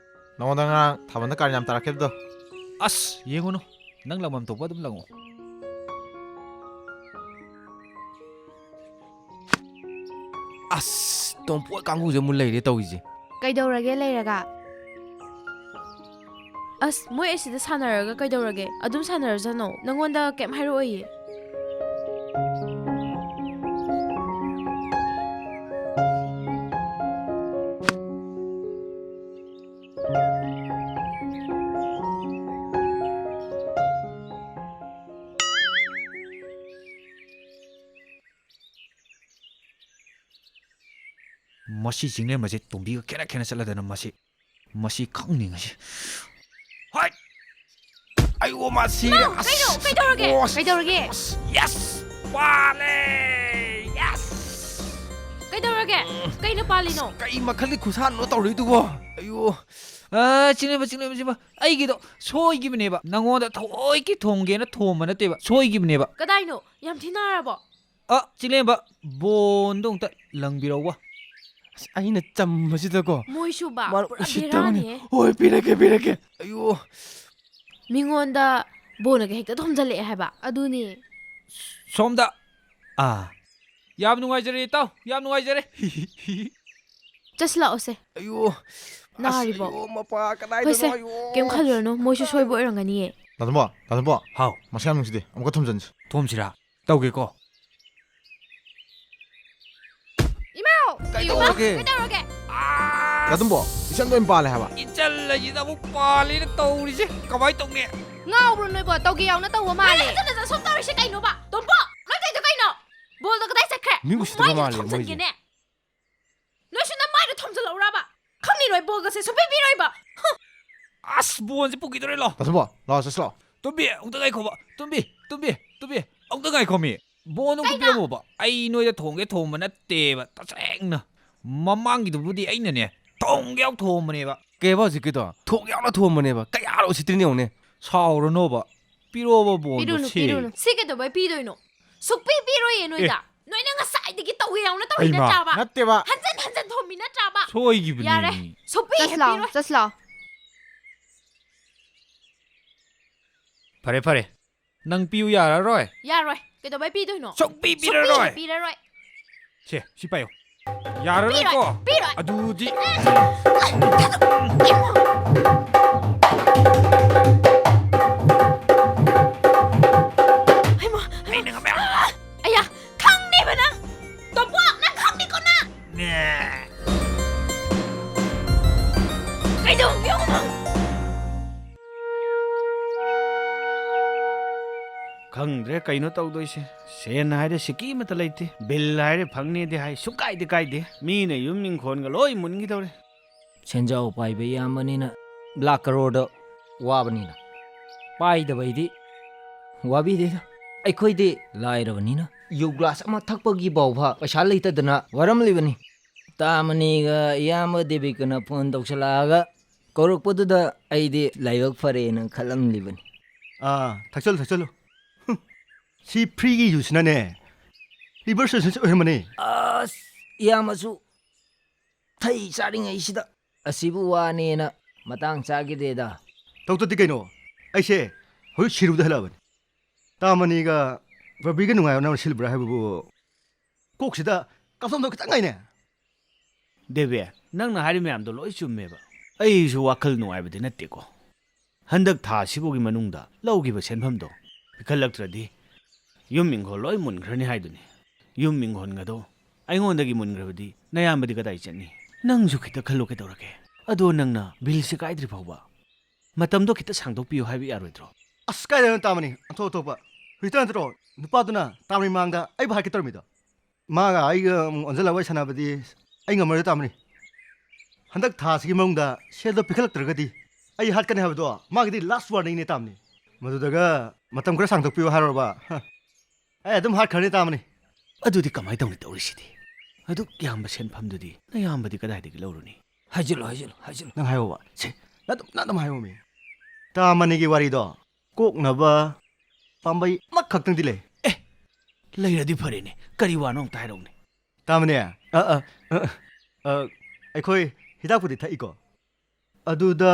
ꯅꯉꯣꯟꯗ ꯉꯔꯥꯡ ꯊꯥꯕꯜꯗ ꯀꯥꯔꯟ ꯌꯥꯝ ꯇꯥꯔꯛꯈꯤꯕꯗꯣ꯫ ꯑꯁ, ꯌꯦꯡꯉꯨꯅꯨ, ꯅꯪ ꯂꯪꯐꯝ ꯊꯣꯛꯄ ꯑꯗꯨꯝ ꯂꯪꯉꯣ꯫ ꯑꯁ, ꯇꯣꯝꯄꯣꯏ ꯀꯥꯡꯕꯨꯁꯦ ꯑꯃꯨꯛ ꯂꯩꯔꯦ ꯇꯧꯔꯤꯁꯦ꯫ ꯀꯩꯗꯧꯔꯒꯦ ꯂꯩꯔꯒ? ꯑꯁ, ꯃꯣꯏ ꯑꯁꯤꯗ ꯁꯥꯟꯅꯔꯒ ꯀꯩꯗꯧꯔꯒꯦ? ꯑꯗꯨꯝ ꯁꯥꯟꯅꯔꯖꯅꯣ꯫ ꯅꯪꯉꯣꯟꯗ ꯀꯩꯝ ꯍꯥꯏꯔꯛꯑꯣꯏꯌꯦ꯫ ꯃꯁꯤ ꯆꯤꯡꯂꯦꯝꯕꯁꯦ ꯇꯣꯝꯕꯤꯒ ꯈꯦꯠꯅ ꯈꯦꯠꯅ ꯆꯠꯂꯗꯅ ꯃꯁꯤ, ꯃꯁꯤ ꯈꯪꯅꯤ ꯉꯁꯤ꯫ ꯍꯥꯏ! ꯑꯩꯌꯣ, ꯃꯥ ꯁꯤꯔꯦ꯫ ꯏꯃꯥ, ꯑꯁ! ꯀꯩꯅꯣ? ꯀꯩꯗꯧꯔꯒꯦ? ꯑꯣ, ꯑꯁ! ꯀꯩꯗꯧꯔꯒꯦ? ꯑꯁ! Yes! ꯄꯥꯜꯂꯦ! Yes! ꯀꯩꯗꯧꯔꯒꯦ? ꯀꯩꯅ ꯄꯥꯜꯂꯤꯅꯣ? ꯑꯁ, ꯀꯩ ꯃꯈꯜꯒꯤ ꯈꯨꯁꯥꯟꯅꯣ ꯇꯧꯔꯤꯗꯨꯕꯣ? ꯑꯩꯌꯣ! ꯑ, ꯆꯤꯡꯂꯦꯝꯕ, ꯆꯤꯡꯂꯦꯝꯕ, ꯆꯤꯡꯂꯦꯝꯕ, ꯑꯩꯒꯤꯗꯣ ꯁꯣꯏꯈꯤꯕꯅꯦꯕ꯫ ꯅꯉꯣꯟꯗ ꯊꯑꯣꯏꯀꯤ ꯊꯣꯝꯒꯦꯅ ꯊꯣꯝꯕ ꯅꯠꯇꯦꯕ, ꯁꯣꯏꯈꯤꯕꯅꯦꯕ꯫ ꯀꯗꯥꯏꯅꯣ? ꯌꯥꯝ ꯊꯤ ꯅꯥꯔꯕꯣ? ꯑ, ꯆꯤꯡꯂꯦꯝꯕ, ꯕꯣꯟꯗꯣ ꯑꯃꯨꯛꯇ ꯂꯪꯕꯤꯔꯛꯎꯕ꯫ ꯑꯁ, ꯑꯩꯅ ꯆꯝꯕꯁꯤꯗꯀꯣ꯫ ꯃꯣꯏꯁꯨꯕ, ꯃꯥꯅ ꯄꯨꯔꯥ ꯎꯁꯤꯠꯇꯕꯅꯤ꯫ ꯕꯦꯔꯥꯅꯤꯍꯦ꯫ ꯍꯣꯏ, ꯄꯤꯔꯛꯀꯦ, ꯄꯤꯔꯛꯀꯦ꯫ ꯑꯌꯣ꯫ ꯃꯤꯉꯣꯟꯗ ꯕꯣꯟꯅꯒ ꯍꯦꯛꯇ ꯊꯣꯝꯖꯜꯂꯛꯑꯦ ꯍꯥꯏꯕ꯫ ꯑꯗꯨꯅꯦ꯫ ꯁꯣꯝꯗ꯫ ꯑꯥ꯫ ꯌꯥꯝ ꯅꯨꯡꯉꯥꯏꯖꯔꯦ, ꯏꯇꯥꯎ꯫ ꯌꯥꯝ ꯅꯨꯡꯉꯥꯏꯖꯔꯦ꯫ ꯆꯠꯁꯤꯜꯂꯛꯑꯣꯁꯦ꯫ ꯑꯌꯣ꯫ ꯑꯁ, ꯅꯥꯔꯤꯕꯣ? ꯑꯌꯣ, ꯃꯄꯥ, ꯀꯗꯥꯏꯗꯅꯣ? ꯍꯣꯏꯁꯦ, ꯑꯌꯣ꯫ ꯀꯩꯝ ꯈꯜꯂꯨꯔꯅꯨ, ꯃꯣꯏꯁꯨ ꯁꯣꯏꯕ ꯑꯣꯏꯔꯝꯒꯅꯤꯌꯦ꯫ ꯗꯥ ꯇꯣꯝꯕ, ꯗꯥ ꯇꯣꯝꯕ꯫ ꯍꯥꯎ꯫ ꯃꯁꯤ ꯌꯥꯝ ꯅꯨꯡꯁꯤꯗꯦ꯫ ꯑꯃꯨꯛꯀ ꯊꯣꯝꯖꯤꯟꯁꯤ꯫ ꯊꯣꯝꯁꯤꯔꯥ? ꯇꯧꯒꯦꯀꯣ꯫ ꯏꯃꯥꯎ! ꯀꯩꯗꯧꯔꯒꯦ? ꯀꯩꯗꯧꯔꯒꯦ? ꯀꯗꯨꯝꯕꯣ, ꯏꯆꯟꯗ ꯑꯣꯏꯅ ꯄꯥꯜꯂꯦ ꯍꯥꯏꯕ꯫ ꯏꯆꯜ ꯑꯁꯤꯗ ꯑꯃꯨꯛ ꯄꯥꯜꯂꯦꯅ ꯇꯧꯔꯤꯁꯦ꯫ ꯀꯃꯥꯏꯅ ꯇꯧꯅꯤ? ꯉꯥꯎꯕ꯭ꯔꯣ ꯅꯣꯏꯕꯣ? ꯇꯧꯒꯦ ꯌꯥꯎꯅ ꯇꯧꯕ ꯃꯥꯜꯂꯦ꯫ ꯅꯣꯏ ꯅꯆꯟ ꯅꯆꯟ ꯁꯨꯝ ꯇꯧꯔꯤꯁꯦ ꯀꯩꯅꯣꯕ? ꯇꯣꯝꯕꯣ! ꯅꯣꯏ ꯇꯧꯔꯤꯗꯣ ꯀꯩꯅꯣ? ꯕꯣꯜꯗꯣ ꯀꯗꯥꯏ ꯆꯠꯈ꯭ꯔꯦ? ꯃꯤ ꯎꯁꯤꯠꯇꯕ ꯃꯥꯏꯗꯨꯗ ꯃꯥꯜꯂꯦ ꯊꯣꯝꯖꯤꯟꯒꯦꯅꯦ꯫ ꯅꯣꯏꯁꯨ ꯅꯃꯥꯏꯗꯣ ꯊꯣꯝꯖꯤꯜꯂꯛꯎꯔꯕ? ꯈꯪꯅꯤ ꯅꯣꯏ ꯕꯣꯜꯒꯁꯦ ꯁꯨꯡꯄꯤ ꯄꯤꯔꯣꯏꯕ꯫ ꯍꯨꯝ! ꯑꯁ, ꯕꯣꯜꯁꯦ ꯄꯨꯈꯤꯗꯣꯔꯦ ꯂꯥꯎ꯫ ꯇꯥꯁꯨꯕꯣ, ꯂꯥꯎ, ꯆꯠꯁꯤ ꯂꯥꯎ꯫ ꯇꯣꯝꯕꯤ, ꯑꯃꯨꯛꯇ ꯉꯥꯏꯈꯣꯕ꯫ ꯇꯣꯝꯕꯤ, ꯇꯣꯝꯕꯤ, ꯇꯣꯝꯕꯤ, ꯑꯃꯨꯛꯇ ꯉꯥꯏꯈꯣꯃꯤ꯫ ꯕꯣꯜꯗꯣ ꯑꯃꯨꯛꯇ ꯄꯤꯔꯝꯃꯣꯕ꯫ ꯑꯩ ꯅꯣꯏꯗ ꯊꯣꯝꯒꯦ ꯊꯣꯝꯕ ꯅꯠꯇꯦꯕ, ꯇꯁꯦꯡꯅ꯫ ꯃꯃꯥꯡꯒꯤꯗꯨꯕꯨꯗꯤ ꯑꯩꯅꯅꯦ, ꯊꯣꯝꯒꯦ ꯌꯥꯎ ꯊꯣꯝꯕꯅꯦꯕ꯫ ꯀꯩꯕ ꯍꯧꯖꯤꯛꯀꯤꯗꯣ? ꯊꯣꯝꯒꯦ ꯌꯥꯎꯅ ꯊꯣꯝꯕꯅꯦꯕ꯫ ꯀꯌꯥꯔꯣ ꯎꯁꯤꯠꯇ꯭ꯔꯤꯅꯣ ꯌꯦꯡꯉꯨꯅꯦ꯫ ꯁꯥꯎꯔꯅꯣꯕ꯫ ꯄꯤꯔꯛꯑꯣꯕ ꯕꯣꯜꯗꯣ, ꯄꯤꯔꯨꯅꯨ, ꯁꯦ꯫ ꯄꯤꯔꯨꯅꯨ꯫ ꯁꯤ ꯀꯩꯗꯧꯕꯩ ꯄꯤꯗꯣꯏꯅꯣ? ꯁꯨꯛꯄꯤ ꯄꯤꯔꯣꯏꯌꯦ ꯅꯣꯏꯗ꯫ ꯅꯣꯏꯅ ꯉꯁꯥꯏꯗꯒꯤ ꯇꯧꯒꯦ ꯌꯥꯎꯅ ꯇꯧꯔꯤ ꯍꯩꯃꯥ꯫ ꯅꯠꯇ꯭ꯔꯕ? ꯅꯠꯇꯦꯕ꯫ ꯍꯟꯖꯟ ꯍꯟꯖꯟ ꯊꯣꯝꯃꯤ ꯅꯠꯇ꯭ꯔꯕ? ꯁꯣꯏꯈꯤꯕꯅꯦ꯫ ꯌꯥꯔꯦ꯫ ꯁꯨꯛꯄꯤ ꯆꯠꯁꯤ ꯂꯥꯎ, ꯄꯤꯔꯣꯏ꯫ ꯆꯠꯁꯤ ꯂꯥꯎ꯫ ꯐꯔꯦ, ꯐꯔꯦ꯫ ꯅꯪ ꯄꯤꯌꯨ ꯌꯥꯔꯔꯣꯏ? ꯌꯥꯔꯣꯏ꯫ ꯀꯩꯗꯧꯕꯩ ꯄꯤꯗꯣꯏꯅꯣ? ꯁꯨꯛꯄꯤ ꯁꯨꯛꯄꯤ ꯄꯤꯔꯔꯣꯏ꯫ ꯄꯤꯔꯔꯣꯏ꯫ ꯁꯦ, ꯁꯤ ꯄꯥꯏꯌꯣ꯫ ꯌꯥꯔꯔꯣꯏꯀꯣ? ꯄꯤꯔꯣꯏ, ꯄꯤꯔꯣꯏ꯫ ꯑꯗꯨꯗꯤ ꯍꯩꯃꯥ, ꯍꯩꯃꯥ꯫ ꯑꯩꯅ ꯉꯝꯃꯦ꯫ ꯑꯌꯥ, ꯈꯪꯅꯦꯕ ꯅꯪ꯫ ꯇꯣꯝꯄꯣꯛ, ꯅꯪ ꯈꯪꯅꯤꯀꯣ ꯅꯪ꯫ ꯅꯦ꯫ ꯀꯩꯗꯧꯒꯦ ꯌꯦꯡꯉꯣ ꯅꯪ꯫ ꯈꯪꯗ꯭ꯔꯦ ꯀꯩꯅꯣ ꯇꯧꯗꯣꯏꯁꯦ꯫ ꯁꯦꯟ ꯍꯥꯏꯔꯦ ꯁꯤꯀꯤ ꯑꯃꯠꯇ ꯂꯩꯇꯦ꯫ ꯕꯤꯜ ꯍꯥꯏꯔꯦ ꯐꯪꯅꯤꯗꯤ ꯍꯥꯏ, ꯁꯨꯡꯀꯥꯏꯗꯤ ꯀꯥꯏꯗꯦ꯫ ꯃꯤꯅ ꯌꯨꯝ ꯏꯪꯈꯣꯜꯒ ꯂꯣꯏ ꯃꯨꯟꯈꯤꯗꯧꯔꯦ꯫ ꯁꯦꯟꯖꯥꯎ ꯄꯥꯏꯕ ꯏꯌꯥꯝꯕꯅꯤꯅ ꯂꯥꯛ ꯀꯔꯣꯔꯗ ꯋꯥꯕꯅꯤꯅ꯫ ꯄꯥꯏꯗꯕꯩꯗꯤ ꯋꯥꯕꯤꯗꯦꯗ꯫ ꯑꯩꯈꯣꯏꯗꯤ ꯂꯥꯏꯔꯕꯅꯤꯅ ꯌꯨ ꯒ꯭ꯂꯥꯁ ꯑꯃ ꯊꯛꯄꯒꯤ ꯐꯥꯎꯕ ꯄꯩꯁꯥ ꯂꯩꯇꯗꯅ ꯋꯥꯔꯝꯂꯤꯕꯅꯤ꯫ ꯇꯥꯃꯅꯤꯒ ꯏꯌꯥꯝꯕ ꯗꯦꯕꯤꯀꯅ ꯐꯣꯟ ꯇꯧꯁꯜꯂꯛꯑꯒ ꯀꯧꯔꯛꯄꯗꯨꯗ ꯑꯩꯗꯤ ꯂꯥꯏꯕꯛ ꯐꯔꯦꯅ ꯈꯜꯂꯝꯂꯤꯕꯅꯤ꯫ ꯑꯥ, ꯊꯛꯆꯜꯂꯨ, ꯊꯛꯆꯜꯂꯨ꯫ ꯍꯨꯝ, ꯁꯤ ꯐ꯭ꯔꯤꯒꯤ ꯌꯨꯁꯤꯅꯅꯦ ꯔꯤꯚꯔꯁ ꯔꯤꯂꯦꯁꯟꯁꯤꯞ ꯑꯣꯏꯍꯟꯕꯅꯦ꯫ ꯑꯁ, ꯏꯌꯥꯝꯕꯁꯨ ꯊꯩ ꯆꯥꯔꯤꯉꯩꯁꯤꯗ ꯑꯁꯤꯕꯨ ꯋꯥꯅꯦꯅ ꯃꯇꯥꯡ ꯆꯥꯈꯤꯗꯦꯗ꯫ ꯇꯧꯗꯗꯤ ꯀꯩꯅꯣ? ꯑꯩꯁꯦ ꯍꯧꯖꯤꯛ ꯁꯤꯔꯨꯗ ꯍꯜꯂꯛꯑꯕꯅꯤ꯫ ꯇꯥꯃꯅꯤꯒ ꯕꯕꯤꯒ ꯅꯨꯡꯉꯥꯏꯅꯅꯕ ꯁꯤꯜꯕ꯭ꯔꯥ ꯍꯥꯏꯕꯕꯨ ꯀꯣꯛꯁꯤꯗ ꯀꯥꯞꯊꯣꯛꯅꯕ ꯈꯤꯇꯪ ꯉꯥꯏꯅꯦ꯫ ꯗꯦꯕꯤ, ꯅꯪꯅ ꯍꯥꯏꯔꯤ ꯃꯌꯥꯝꯗꯣ ꯂꯣꯏ ꯆꯨꯝꯃꯦꯕ꯫ ꯑꯩꯁꯨ ꯋꯥꯈꯜ ꯅꯨꯡꯉꯥꯏꯕꯗꯤ ꯅꯠꯇꯦꯀꯣ꯫ ꯍꯟꯗꯛ ꯊꯥ ꯑꯁꯤꯐꯥꯎꯒꯤ ꯃꯅꯨꯡꯗ ꯂꯧꯈꯤꯕ ꯁꯦꯟꯐꯝꯗꯣ ꯄꯤꯈꯠꯂꯛꯇ꯭ꯔꯗꯤ ꯌꯨꯝ ꯏꯪꯈꯣꯜ ꯂꯣꯏ ꯃꯨꯟꯈ꯭ꯔꯅꯤ ꯍꯥꯏꯗꯨꯅꯤ꯫ ꯌꯨꯝ ꯏꯪꯈꯣꯜꯒꯗꯣ ꯑꯩꯉꯣꯟꯗꯒꯤ ꯃꯨꯟꯈ꯭ꯔꯕꯗꯤ ꯅꯌꯥꯝꯕꯗꯤ ꯀꯗꯥꯏ ꯆꯠꯅꯤ? ꯅꯪꯁꯨ ꯈꯤꯇ ꯈꯜꯂꯨ ꯀꯩꯗꯧꯔꯒꯦ? ꯑꯗꯣ ꯅꯪꯅ ꯕꯤꯜꯁꯦ ꯀꯥꯏꯗ꯭ꯔꯤ ꯐꯥꯎꯕ ꯃꯇꯝꯗꯣ ꯈꯤꯇ ꯁꯥꯡꯗꯣꯛꯄꯤꯌꯨ ꯍꯥꯏꯕ ꯌꯥꯔꯣꯏꯗ꯭ꯔꯣ? ꯑꯁ, ꯀꯥꯏꯗꯅꯣ ꯇꯥꯃꯅꯤ? ꯑꯣꯟꯊꯣꯛ ꯑꯣꯟꯊꯣꯛꯄ꯫ ꯍꯧꯖꯤꯛꯇ ꯅꯠꯇ꯭ꯔꯣ ꯅꯨꯄꯥꯗꯨꯅ ꯇꯥꯃꯅꯤ ꯃꯥꯡꯗ ꯑꯩꯕꯨ ꯍꯥꯠꯀꯦ ꯇꯧꯔꯝꯃꯤꯗꯣ? ꯃꯥꯒ ꯑꯩꯒ ꯑꯃꯨꯛ ꯑꯣꯟꯁꯤꯜꯂꯒ ꯋꯥꯔꯤ ꯁꯥꯟꯅꯕꯗꯤ ꯑꯩ ꯉꯝꯃꯔꯣꯏ ꯇꯥꯃꯅꯤ꯫ ꯍꯟꯗꯛ ꯊꯥꯁꯤꯒꯤ ꯃꯅꯨꯡꯗ ꯁꯦꯜꯗꯣ ꯄꯤꯈꯠꯂꯛꯇ꯭ꯔꯒꯗꯤ ꯑꯩ ꯍꯥꯠꯀꯅꯤ ꯍꯥꯏꯕꯗꯣ ꯃꯥꯒꯤꯗꯤ ꯂꯥꯁ ꯋꯥꯔꯅꯤꯡꯅꯦ ꯇꯥꯃꯅꯤ꯫ ꯃꯗꯨꯗꯒ ꯃꯇꯝ ꯈꯔ ꯁꯥꯡꯗꯣꯛꯄꯤꯌꯨ ꯍꯥꯏꯔꯨꯔꯕ? ꯍ, ꯑꯩ ꯑꯗꯨꯝ ꯍꯥꯠꯈ꯭ꯔꯅꯤ ꯇꯥꯃꯅꯤ꯫ ꯑꯗꯨꯗꯤ ꯀꯃꯥꯏꯅ ꯇꯧꯅꯤ ꯇꯧꯔꯤꯁꯤꯗꯤ? ꯑꯗꯨꯛ ꯌꯥꯝꯕ ꯁꯦꯟꯐꯝꯗꯨꯗꯤ ꯅꯌꯥꯝꯕꯗꯤ ꯀꯗꯥꯏꯗꯒꯤ ꯂꯧꯔꯨꯅꯤ? ꯍꯥꯏꯖꯤꯜꯂꯨ, ꯍꯥꯏꯖꯤꯜꯂꯨ, ꯍꯥꯏꯖꯤꯜꯂꯨ꯫ ꯅꯪ ꯍꯥꯏꯌꯣꯕ꯫ ꯁꯦ, ꯅꯪ ꯑꯗꯨꯝ, ꯅꯪ ꯑꯗꯨꯝ ꯍꯥꯏꯌꯣꯃꯤ꯫ ꯇꯥꯃꯅꯤꯒꯤ ꯋꯥꯔꯤꯗꯣ ꯀꯣꯛꯅꯕ ꯄꯥꯝꯕꯩ ꯑꯃꯈꯛꯇꯪꯗꯤ ꯂꯩ꯫ ꯑꯦ, ꯂꯩꯔꯗꯤ ꯐꯔꯦꯅꯦ꯫ ꯀꯔꯤ ꯋꯥꯅꯣ ꯑꯝꯇ ꯍꯥꯏꯔꯛꯎꯅꯦ꯫ ꯇꯥꯃꯅꯤ, ꯑ, ꯑ, ꯑ, ꯑ, ꯑꯩꯈꯣꯏ ꯍꯤꯗꯥꯛꯄꯨꯗꯤ ꯊꯛꯏꯀꯣ꯫ ꯑꯗꯨꯗ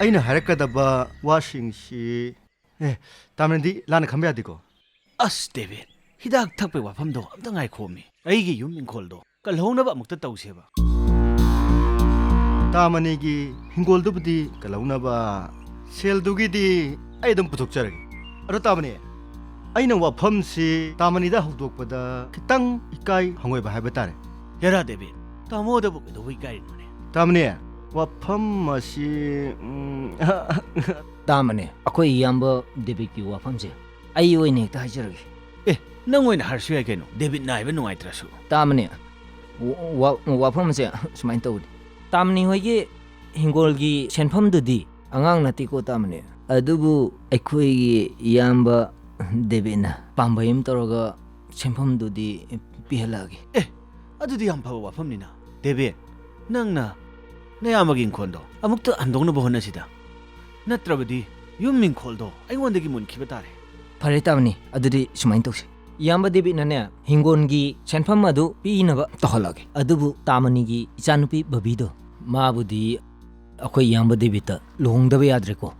ꯑꯩꯅ ꯍꯥꯏꯔꯛꯀꯗꯕ ꯋꯥꯁꯤꯡꯁꯤ, ꯑꯦ, ꯇꯥꯃꯅꯤꯗꯤ ꯂꯥꯟꯅ ꯈꯟꯕ ꯌꯥꯗꯦꯀꯣ꯫ ꯑꯁ, ꯗꯦꯕꯤꯠ, ꯍꯤꯗꯥꯛ ꯊꯛꯄꯩ ꯋꯥꯐꯝꯗꯣ ꯑꯝꯇ ꯉꯥꯏꯈꯣꯃꯤ꯫ ꯑꯩꯒꯤ ꯌꯨꯝ ꯏꯪꯈꯣꯜꯗꯣ ꯀꯜꯍꯧꯅꯕ ꯑꯃꯨꯛꯇ ꯇꯧꯁꯦꯕ꯫ ꯇꯥꯃꯅꯤꯒꯤ ꯍꯤꯡꯒꯣꯜꯗꯨꯕꯨꯗꯤ ꯀꯜꯍꯧꯅꯕ ꯁꯦꯜꯗꯨꯒꯤꯗꯤ ꯑꯩ ꯑꯗꯨꯝ ꯄꯨꯊꯣꯛꯆꯔꯒꯦ꯫ ꯑꯗꯣ ꯇꯥꯃꯅꯤ, ꯑꯩꯅ ꯋꯥꯐꯝꯁꯤ ꯇꯥꯃꯅꯤꯗ ꯍꯧꯗꯣꯛꯄꯗ ꯈꯤꯇꯪ ꯏꯀꯥꯏ ꯍꯪꯒꯣꯏꯕ ꯍꯥꯏꯕ ꯇꯥꯔꯦ꯫ ꯍꯦꯔꯥ ꯗꯦꯕꯤꯠ, ꯇꯥꯃꯣꯗꯕꯨ ꯀꯩꯗꯧꯕ ꯏꯀꯥꯏꯔꯤꯅꯣꯅꯦ? ꯇꯥꯃꯅꯤ, ꯋꯥꯐꯝ ꯑꯁꯤ, ꯎꯝ, ꯇꯥꯃꯅꯤ, ꯑꯩꯈꯣꯏ ꯏꯌꯥꯝꯕ ꯗꯦꯕꯤꯠꯀꯤ ꯋꯥꯐꯝꯁꯦ ꯑꯩ ꯑꯣꯏꯅ ꯍꯦꯛꯇ ꯍꯥꯏꯖꯔꯒꯦ꯫ ꯑꯦ, ꯅꯪ ꯑꯣꯏꯅ ꯍꯥꯏꯔꯁꯨ ꯌꯥꯏ ꯀꯩꯅꯣ, ꯗꯦꯕꯤꯠꯅ ꯍꯥꯏꯕ ꯅꯨꯡꯉꯥꯏꯇ꯭ꯔꯁꯨ꯫ ꯇꯥꯃꯅꯤ, ꯋꯥ-, ꯋꯥ-, ꯋꯥꯐꯝꯁꯦ ꯁꯨꯃꯥꯏꯅ ꯇꯧꯕꯅꯤ꯫ ꯇꯥꯃꯅꯤ ꯍꯣꯏꯒꯤ ꯍꯤꯡꯒꯣꯜꯒꯤ ꯁꯦꯟꯐꯝꯗꯨꯗꯤ ꯑꯉꯥꯡ ꯅꯠꯇꯦꯀꯣ ꯇꯥꯃꯅꯤ꯫ ꯑꯗꯨꯕꯨ ꯑꯩꯈꯣꯏꯒꯤ ꯏꯌꯥꯝꯕ ꯗꯦꯕꯤꯠꯅ ꯄꯥꯝꯕꯩ ꯑꯃ ꯇꯧꯔꯒ ꯁꯦꯟꯐꯝꯗꯨꯗꯤ ꯄꯤꯍꯜꯂꯛꯑꯒꯦ꯫ ꯑꯦ, ꯑꯗꯨꯗꯤ ꯌꯥꯝ ꯐꯕ ꯋꯥꯐꯝꯅꯤꯅ꯫ ꯗꯦꯕꯤꯠ, ꯅꯪꯅ ꯅꯌꯥꯝꯕꯒꯤ ꯏꯪꯈꯣꯜꯗꯣ ꯑꯃꯨꯛꯇ ꯍꯟꯗꯣꯛꯅꯕ ꯍꯣꯠꯅꯁꯤꯗ꯫ ꯅꯠꯇ꯭ꯔꯕꯗꯤ ꯌꯨꯝ ꯏꯪꯈꯣꯜꯗꯣ ꯑꯩꯉꯣꯟꯗꯒꯤ ꯃꯨꯟꯈꯤꯕ ꯇꯥꯔꯦ꯫ ꯐꯔꯦ ꯇꯥꯃꯅꯤ, ꯑꯗꯨꯗꯤ ꯁꯨꯃꯥꯏꯅ ꯇꯧꯁꯤ꯫ ꯏꯌꯥꯝꯕ ꯗꯦꯕꯤꯠꯅꯅꯦ, ꯍꯤꯡꯒꯣꯜꯒꯤ ꯁꯦꯟꯐꯝ ꯑꯗꯨ ꯄꯤꯅꯕ ꯇꯧꯍꯜꯂꯛꯑꯒꯦ꯫ ꯑꯗꯨꯕꯨ ꯇꯥꯃꯅꯤꯒꯤ ꯏꯆꯥꯅꯨꯄꯤ ꯕꯕꯤꯗꯣ, ꯃꯥꯕꯨꯗꯤ ꯑꯩꯈꯣꯏ ꯏꯌꯥꯝꯕ ꯗꯦꯕꯤꯠꯇ ꯂꯨꯍꯣꯡꯗꯕ ꯌꯥꯗ꯭ꯔꯦꯀꯣ꯫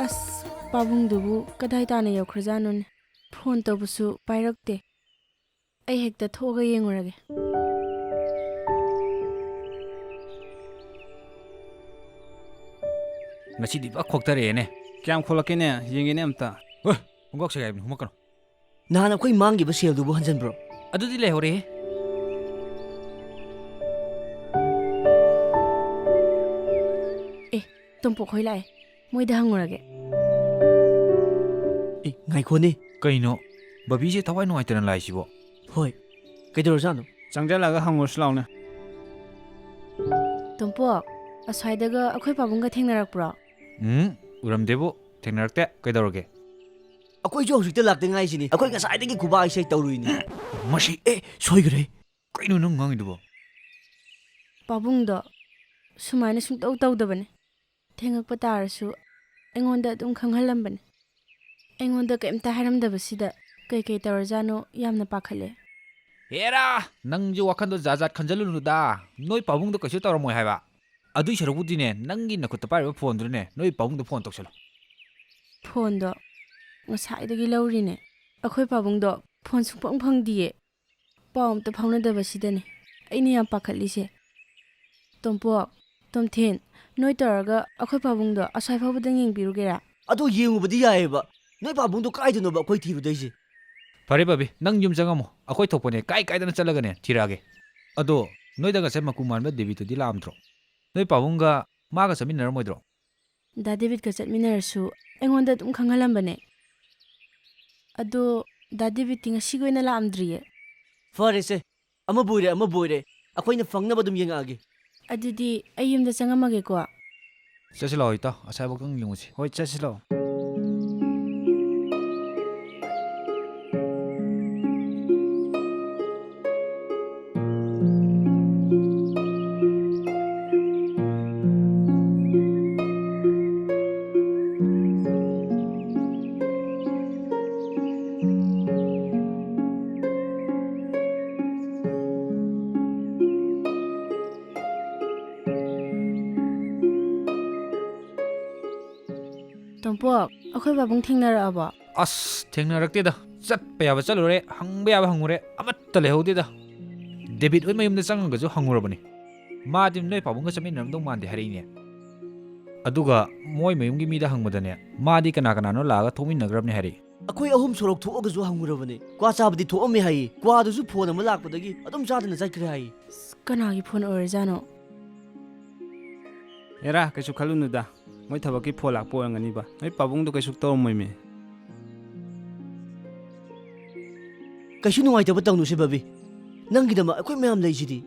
ꯑꯁ, ꯄꯥꯕꯨꯡꯗꯨꯕꯨ ꯀꯗꯥꯏ ꯇꯥꯅ ꯌꯧꯈ꯭ꯔꯖꯥꯠꯅꯣꯅꯦ? ꯐꯣꯟ ꯇꯧꯕꯁꯨ ꯄꯥꯏꯔꯛꯇꯦ꯫ ꯑꯩ ꯍꯦꯛꯇ ꯊꯣꯛꯑꯒ ꯌꯦꯡꯉꯨꯔꯒꯦ꯫ ꯉꯁꯤꯗꯤ ꯄꯨꯔꯥ ꯈꯣꯛꯊꯔꯛꯑꯦꯅꯦ꯫ ꯀꯌꯥꯝ ꯈꯣꯛꯂꯛꯀꯦꯅꯦ? ꯌꯦꯡꯒꯦꯅꯦ ꯑꯝꯇ꯫ ꯍꯣꯏ, ꯈꯣꯡꯒ꯭ꯔꯥꯎ ꯁꯦꯒꯥꯏꯕꯅꯤ, ꯍꯨꯝꯃꯛꯀꯅꯨ꯫ ꯅꯍꯥꯟ ꯑꯩꯈꯣꯏ ꯃꯥꯡꯈꯤꯕ ꯁꯦꯜꯗꯨꯕꯨ ꯍꯟꯖꯟꯕ꯭ꯔꯣ? ꯑꯗꯨꯗꯤ ꯂꯩꯍꯧꯔꯦꯍꯦ꯫ ꯑꯦ, ꯇꯣꯝꯄꯣꯛ ꯈꯣꯏ ꯂꯥꯛꯑꯦ꯫ ꯃꯣꯏꯗ ꯍꯪꯉꯨꯔꯒꯦ꯫ ꯑꯦ, ꯉꯥꯏꯈꯣꯅꯦ꯫ ꯀꯩꯅꯣ? ꯕꯕꯤꯁꯦ ꯊꯋꯥꯏ ꯅꯨꯡꯉꯥꯏꯇꯅ ꯂꯥꯛꯏꯁꯤꯕꯣ? ꯍꯣꯏ꯫ ꯀꯩꯗꯧꯔꯖꯥꯠꯅꯣ? ꯆꯪꯖꯜꯂꯒ ꯍꯪꯉꯨꯔꯁꯤ ꯂꯥꯎꯅꯦ꯫ ꯇꯣꯝꯄꯣꯛ, ꯑꯁ꯭ꯋꯥꯏꯗꯒ ꯑꯩꯈꯣꯏ ꯄꯥꯕꯨꯡꯒ ꯊꯦꯡꯅꯔꯛꯄ꯭ꯔꯣ? ꯎꯝ, ꯎꯔꯝꯗꯦꯕꯨ꯫ ꯊꯦꯡꯅꯔꯛꯇꯦ꯫ ꯀꯩꯗꯧꯔꯒꯦ? ꯑꯩꯈꯣꯏꯁꯨ ꯍꯧꯖꯤꯛꯇ ꯂꯥꯛꯇ ꯉꯥꯏꯁꯤꯅꯤ꯫ ꯑꯩꯈꯣꯏ ꯉꯁꯥꯏꯗꯒꯤ ꯈꯨꯕꯥꯛ ꯏꯁꯩ ꯇꯧꯔꯨꯏꯅꯤ꯫ ꯃꯁꯤ꯫ ꯑꯦ, ꯁꯣꯏꯈ꯭ꯔꯦ꯫ ꯀꯩꯅꯣ ꯅꯪ ꯉꯥꯡꯉꯤꯗꯨꯕꯣ? ꯄꯥꯕꯨꯡꯗꯣ ꯁꯨꯃꯥꯏꯅ ꯁꯨꯡꯇꯧ ꯇꯧꯗꯕꯅꯦ꯫ ꯊꯦꯡꯉꯛꯄ ꯇꯥꯔꯁꯨ ꯑꯩꯉꯣꯟꯗ ꯑꯗꯨꯝ ꯈꯪꯍꯜꯂꯝꯕꯅꯦ꯫ ꯑꯩꯉꯣꯟꯗ ꯀꯩꯝꯇ ꯍꯥꯏꯔꯝꯗꯕꯁꯤꯗ ꯀꯩꯀꯩ ꯇꯧꯔꯖꯥꯠꯅꯣ ꯌꯥꯝꯅ ꯄꯥꯈꯠꯂꯦ꯫ ꯍꯦꯔꯥ! ꯅꯪꯁꯨ ꯋꯥꯈꯟꯗꯣ ꯖꯥꯠ ꯖꯥꯠ ꯈꯟꯖꯜꯂꯨꯅꯨꯗ꯫ ꯅꯣꯏ ꯄꯥꯕꯨꯡꯗꯣ ꯀꯩꯁꯨ ꯇꯧꯔꯝꯃꯣꯏ ꯍꯥꯏꯕ꯫ ꯑꯗꯨꯏ ꯁꯔꯨꯛꯄꯨꯗꯤꯅꯦ, ꯅꯪꯒꯤ ꯅꯈꯨꯠꯇ ꯄꯥꯏꯔꯤꯕ ꯐꯣꯟꯗꯨꯅꯅꯦ, ꯅꯣꯏ ꯄꯥꯕꯨꯡꯗ ꯐꯣꯟ ꯇꯧꯁꯜꯂꯣ꯫ ꯐꯣꯟꯗꯣ ꯉꯁꯥꯏꯗꯒꯤ ꯂꯧꯔꯤꯅꯦ꯫ ꯑꯩꯈꯣꯏ ꯄꯥꯕꯨꯡꯗꯣ ꯐꯣꯟ ꯁꯨꯡꯐꯪ ꯐꯪꯗꯤꯌꯦ꯫ ꯄꯥꯎ ꯑꯝꯇ ꯐꯥꯎꯅꯗꯕꯁꯤꯗꯅꯦ ꯑꯩꯅ ꯌꯥꯝ ꯄꯥꯈꯠꯂꯤꯁꯦ꯫ ꯇꯣꯝꯄꯣꯛ, ꯇꯣꯝꯊꯤꯟ, ꯅꯣꯏ ꯇꯧꯔꯒ ꯑꯩꯈꯣꯏ ꯄꯥꯕꯨꯡꯗꯣ ꯑꯁ꯭ꯋꯥꯏ ꯐꯥꯎꯕꯗ ꯌꯦꯡꯕꯤꯔꯨꯒꯦꯔꯥ? ꯑꯗꯣ ꯌꯦꯡꯉꯨꯕꯗꯤ ꯌꯥꯏꯌꯦꯕ꯫ ꯅꯣꯏ ꯄꯥꯕꯨꯡꯗꯣ ꯀꯥꯏꯗꯅꯣꯕ ꯑꯩꯈꯣꯏ ꯊꯤꯔꯨꯗꯣꯏꯁꯦ? ꯐꯔꯦ ꯕꯕꯤ, ꯅꯪ ꯌꯨꯝ ꯆꯪꯉꯝꯃꯣ꯫ ꯑꯩꯈꯣꯏ ꯊꯣꯛꯄꯅꯦ ꯀꯥꯏ ꯀꯥꯏꯗꯅ ꯆꯠꯂꯒꯅꯦ ꯊꯤꯔꯛꯑꯒꯦ꯫ ꯑꯗꯣ ꯅꯣꯏꯗ ꯉꯁꯥꯏ ꯃꯀꯨ ꯃꯥꯟꯕ ꯗꯦꯕꯤꯠꯇꯨꯗꯤ ꯂꯥꯛꯑꯝꯗ꯭ꯔꯣ? ꯅꯣꯏ ꯄꯥꯕꯨꯡꯒ ꯃꯥꯒ ꯆꯠꯃꯤꯟꯅꯔꯝꯃꯣꯏꯗ꯭ꯔꯣ? ꯗꯥ ꯗꯦꯕꯤꯠꯀ ꯆꯠꯃꯤꯟꯅꯔꯁꯨ ꯑꯩꯉꯣꯟꯗ ꯑꯗꯨꯝ ꯈꯪꯍꯜꯂꯝꯕꯅꯦ꯫ ꯑꯗꯣ ꯗꯥ ꯗꯦꯕꯤꯠꯇꯤ ꯉꯁꯤꯒꯤ ꯑꯣꯏꯅ ꯂꯥꯛꯑꯝꯗ꯭ꯔꯤꯌꯦ꯫ ꯐꯔꯦꯁꯦ, ꯑꯃꯕꯨ ꯑꯣꯏꯔꯦ ꯑꯃꯕꯨ ꯑꯣꯏꯔꯦ, ꯑꯩꯈꯣꯏꯅ ꯐꯪꯅꯕ ꯑꯗꯨꯝ ꯌꯦꯡꯉꯛꯑꯒꯦ꯫ ꯑꯗꯨꯗꯤ ꯑꯩ ꯌꯨꯝꯗ ꯆꯪꯉꯝꯃꯒꯦꯀꯣ꯫ ꯆꯠꯁꯤ ꯂꯥꯛꯑꯣ ꯏꯇꯥꯎ, ꯑꯁ꯭ꯋꯥꯏꯐꯥꯎꯇꯪ ꯌꯦꯡꯉꯨꯁꯤ꯫ ꯍꯣꯏ, ꯆꯠꯁꯤ ꯂꯥꯛꯑꯣ꯫ ꯇꯣꯝꯄꯣꯛ, ꯑꯩꯈꯣꯏ ꯄꯥꯕꯨꯡ ꯊꯦꯡꯅꯔꯛꯑꯕꯣ? ꯑꯁ, ꯊꯦꯡꯅꯔꯛꯇꯦꯗ꯫ ꯆꯠꯄ ꯌꯥꯕ ꯆꯠꯂꯨꯔꯦ, ꯍꯪꯕ ꯌꯥꯕ ꯍꯪꯉꯨꯔꯦ, ꯑꯃꯠꯇ ꯂꯩꯍꯧꯗꯦꯗ꯫ ꯗꯦꯕꯤꯠ ꯍꯣꯏ ꯃꯌꯨꯝꯗ ꯆꯪꯉꯒꯁꯨ ꯍꯪꯉꯨꯔꯕꯅꯤ꯫ ꯃꯥꯗꯤ ꯅꯣꯏ ꯄꯥꯕꯨꯡꯒ ꯆꯠꯃꯤꯟꯅꯔꯝꯗꯧ ꯃꯥꯟꯗꯦ ꯍꯥꯏꯔꯛꯏꯅꯦ꯫ ꯑꯗꯨꯒ ꯃꯣꯏ ꯃꯌꯨꯝꯒꯤ ꯃꯤꯗ ꯍꯪꯕꯗꯅꯦ, ꯃꯥꯗꯤ ꯀꯅꯥ ꯀꯅꯥꯅꯣ ꯂꯥꯛꯑꯒ ꯊꯣꯛꯃꯤꯟꯅꯈ꯭ꯔꯕꯅꯦ ꯍꯥꯏꯔꯛꯏ꯫ ꯑꯩꯈꯣꯏ ꯑꯍꯨꯝ ꯁꯣꯔꯣꯛ ꯊꯣꯛꯑꯒꯁꯨ ꯍꯪꯉꯨꯔꯕꯅꯦ꯫ ꯀ꯭ꯋꯥ ꯆꯥꯕꯗꯤ ꯊꯣꯛꯑꯝꯃꯦ ꯍꯥꯏꯌꯦ꯫ ꯀ꯭ꯋꯥꯗꯨꯁꯨ ꯐꯣꯟ ꯑꯃ ꯂꯥꯛꯄꯗꯒꯤ ꯑꯗꯨꯝ ꯆꯥꯗꯅ ꯆꯠꯈ꯭ꯔꯦ ꯍꯥꯏꯌꯦ꯫ ꯑꯁ, ꯀꯅꯥꯒꯤ ꯐꯣꯟ ꯑꯣꯏꯔꯖꯥꯠꯅꯣ? ꯍꯦꯔꯥ, ꯀꯩꯁꯨ ꯈꯜꯂꯨꯅꯨꯗ꯫ ꯃꯣꯏ ꯊꯕꯛꯀꯤ ꯐꯣꯟ ꯂꯥꯛꯄ ꯑꯣꯏꯔꯝꯒꯅꯤꯕ꯫ ꯅꯣꯏ ꯄꯥꯕꯨꯡꯗꯣ ꯀꯩꯁꯨ ꯇꯧꯔꯝꯃꯣꯏꯃꯤ꯫ ꯀꯩꯁꯨ ꯅꯨꯡꯉꯥꯏꯇꯕ ꯇꯧꯅꯨꯁꯦ, ꯕꯕꯤ꯫ ꯅꯪꯒꯤꯗꯃꯛ ꯑꯩꯈꯣꯏ ꯃꯌꯥꯝ ꯂꯩꯁꯤꯗꯤ꯫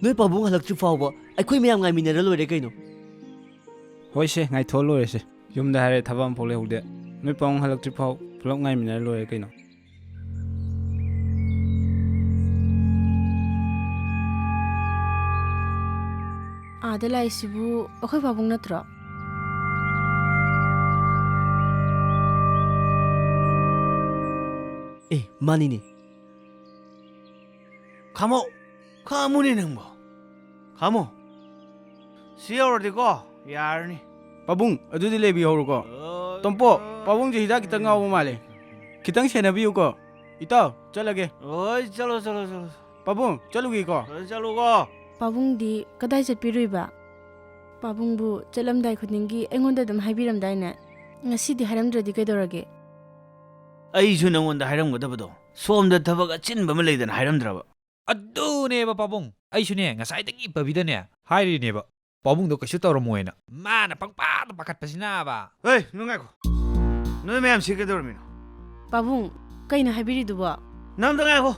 ꯅꯣꯏ ꯄꯥꯕꯨꯡ ꯍꯜꯂꯛꯇ꯭ꯔꯤ ꯐꯥꯎꯕ ꯑꯩꯈꯣꯏ ꯃꯌꯥꯝ ꯉꯥꯏꯃꯤꯟꯅꯔ ꯂꯣꯏꯔꯦ ꯀꯩꯅꯣ꯫ ꯍꯣꯏꯁꯦ, ꯉꯥꯏꯊꯣꯛꯑ ꯂꯣꯏꯔꯦꯁꯦ꯫ ꯌꯨꯝꯗ ꯍꯥꯏꯔꯦ ꯊꯕꯛ ꯑꯃꯐꯥꯎ ꯂꯩꯍꯧꯗꯦ꯫ ꯅꯣꯏ ꯄꯥꯕꯨꯡ ꯍꯜꯂꯛꯇ꯭ꯔꯤ ꯐꯥꯎ ꯄꯨꯂꯞ ꯉꯥꯏꯃꯤꯟꯅꯔ ꯂꯣꯏꯔꯦ ꯀꯩꯅꯣ꯫ ꯑꯥꯗ ꯂꯥꯛꯏꯁꯤꯕꯨ ꯑꯩꯈꯣꯏ ꯄꯥꯕꯨꯡ ꯅꯠꯇ꯭ꯔꯣ? ꯑꯦ, ꯃꯥꯅꯤꯅꯦ꯫ ꯈꯥꯃꯣ, ꯈꯥꯃꯨꯅꯦ ꯅꯪꯕꯣ꯫ ꯈꯥꯃꯣ꯫ ꯁꯤ ꯌꯧꯔꯗꯤꯀꯣ, ꯌꯥꯔꯅꯤ꯫ ꯄꯥꯕꯨꯡ, ꯑꯗꯨꯗꯤ ꯂꯩꯕꯤꯍꯧꯔꯣꯀꯣ꯫ ꯑ, ꯇꯣꯝꯄꯣ, ꯑ, ꯄꯥꯕꯨꯡꯁꯦ ꯍꯤꯗꯥꯛ ꯈꯤꯇꯪ ꯉꯥꯎꯕ ꯃꯥꯜꯂꯦ꯫ ꯈꯤꯇꯪ ꯁꯦꯟꯅꯕꯤꯌꯨꯀꯣ꯫ ꯏꯇꯥꯎ, ꯆꯠꯂꯒꯦ꯫ ꯍꯣꯏ, ꯆꯠꯂꯣ, ꯆꯠꯂꯣ, ꯆꯠꯂꯣ꯫ ꯄꯥꯕꯨꯡ, ꯆꯠꯂꯨꯒꯦꯀꯣ꯫ ꯍꯣꯏ, ꯆꯠꯂꯨꯀꯣ꯫ ꯄꯥꯕꯨꯡꯗꯤ ꯀꯗꯥꯏ ꯆꯠꯄꯤꯔꯨꯏꯕ? ꯄꯥꯕꯨꯡꯕꯨ ꯆꯠꯂꯝꯗꯥꯏ ꯈꯨꯗꯤꯡꯒꯤ ꯑꯩꯉꯣꯟꯗ ꯑꯗꯨꯝ ꯍꯥꯏꯕꯤꯔꯝꯗꯥꯏꯅꯦ꯫ ꯉꯁꯤꯗꯤ ꯍꯥꯏꯔꯝꯗ꯭ꯔꯗꯤ ꯀꯩꯗꯧꯔꯒꯦ? ꯑꯩꯁꯨ ꯅꯪꯉꯣꯟꯗ ꯍꯥꯏꯔꯝꯒꯗꯕꯗꯣ, ꯁꯣꯝꯗ ꯊꯕꯛ ꯑꯆꯤꯟꯕ ꯑꯃ ꯂꯩꯗꯅ ꯍꯥꯏꯔꯝꯗ꯭ꯔꯕ? ꯑꯗꯨꯅꯦꯕ ꯄꯥꯕꯨꯡ, ꯑꯩꯁꯨꯅꯦ ꯉꯁꯥꯏꯗꯒꯤ ꯕꯕꯤꯗꯅꯦ ꯍꯥꯏꯔꯤꯅꯦꯕ, ꯄꯥꯕꯨꯡꯗꯣ ꯀꯩꯁꯨ ꯇꯧꯔꯝꯃꯣꯏꯅ꯫ ꯃꯥꯅ ꯄꯪꯄꯥꯗ ꯄꯥꯈꯠꯄꯁꯤꯅꯕ꯫ ꯍꯦ, ꯅꯪ ꯉꯥꯏꯈꯣ꯫ ꯅꯣꯏ ꯃꯌꯥꯝ ꯁꯤ ꯀꯩꯗꯧꯔꯝꯃꯤꯅꯣ? ꯄꯥꯕꯨꯡ, ꯀꯩꯅꯣ ꯍꯥꯏꯕꯤꯔꯤꯗꯨꯕꯣ? ꯅꯪ ꯑꯝꯇ ꯉꯥꯏꯈꯣ꯫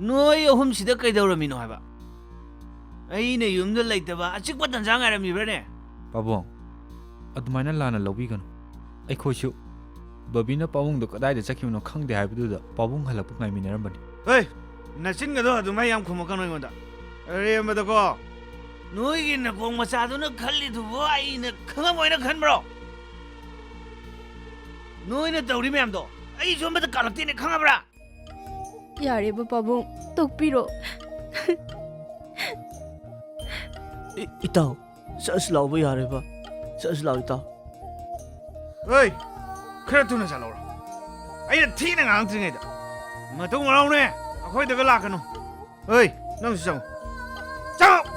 ꯅꯣꯏ ꯑꯍꯨꯝꯁꯤꯗ ꯀꯩꯗꯧꯔꯝꯃꯤꯅꯣ ꯍꯥꯏꯕ? ꯑꯩꯅ ꯌꯨꯝꯗ ꯂꯩꯇꯕ ꯑꯆꯤꯛꯄ ꯇꯟꯖꯥ ꯉꯥꯏꯔꯝꯃꯤꯕ꯭ꯔꯅꯦ? ꯄꯥꯕꯨꯡ, ꯑꯗꯨꯃꯥꯏꯅ ꯂꯥꯟꯅ ꯂꯧꯕꯤꯒꯅꯨ꯫ ꯑꯩꯈꯣꯏꯁꯨ ꯕꯕꯤꯅ ꯄꯥꯕꯨꯡꯗꯣ ꯀꯗꯥꯏꯗ ꯆꯠꯈꯤꯕꯅꯣ ꯈꯪꯗꯦ ꯍꯥꯏꯕꯗꯨꯗ ꯄꯥꯕꯨꯡ ꯍꯜꯂꯛꯄ ꯉꯥꯏꯃꯤꯟꯅꯔꯝꯕꯅꯤ꯫ ꯍꯦ! ꯅꯆꯤꯟꯒꯗꯣ ꯑꯗꯨꯃꯥꯏ ꯌꯥꯝ ꯈꯨꯝꯃꯛꯀꯅꯨ ꯑꯩꯉꯣꯟꯗ꯫ ꯑꯔꯦꯝꯕꯗꯀꯣ, ꯅꯣꯏꯒꯤ ꯅꯀꯣꯡ ꯃꯆꯥꯗꯨꯅ ꯈꯜꯂꯤꯗꯨꯕꯨ ꯑꯩꯅ ꯈꯪꯉꯝꯃꯣꯏꯅ ꯈꯟꯕ꯭ꯔꯣ? ꯅꯣꯏꯅ ꯇꯧꯔꯤ ꯃꯌꯥꯝꯗꯣ ꯑꯩꯁꯨ ꯑꯃꯠꯇ ꯀꯥꯜꯂꯛꯇꯦꯅꯦ, ꯈꯪꯉꯕ꯭ꯔꯥ? ꯌꯥꯔꯦꯕ ꯄꯥꯕꯨꯡ, ꯇꯣꯛꯄꯤꯔꯣ꯫ ꯏ-, ꯏꯇꯥꯎ, ꯁꯁ ꯂꯥꯎꯕ ꯌꯥꯔꯦꯕ꯫ ꯆꯠꯂꯁꯤ ꯂꯥꯛꯑꯣ, ꯏꯇꯥꯎ꯫ ꯍꯣꯏ, ꯈꯔ ꯊꯨꯅ ꯆꯠꯍꯧꯔꯣ꯫ ꯑꯩꯅ ꯊꯤꯅ ꯉꯥꯡꯉꯛꯇ꯭ꯔꯤꯉꯩꯗ꯫ ꯃꯇꯨꯡ ꯃꯅꯥꯎꯅꯦ, ꯑꯩꯈꯣꯏꯗꯒ ꯂꯥꯛꯀꯅꯨ꯫ ꯍꯣꯏ, ꯅꯪꯁꯨ ꯆꯪꯉꯣ꯫ ꯆꯪꯉꯣ!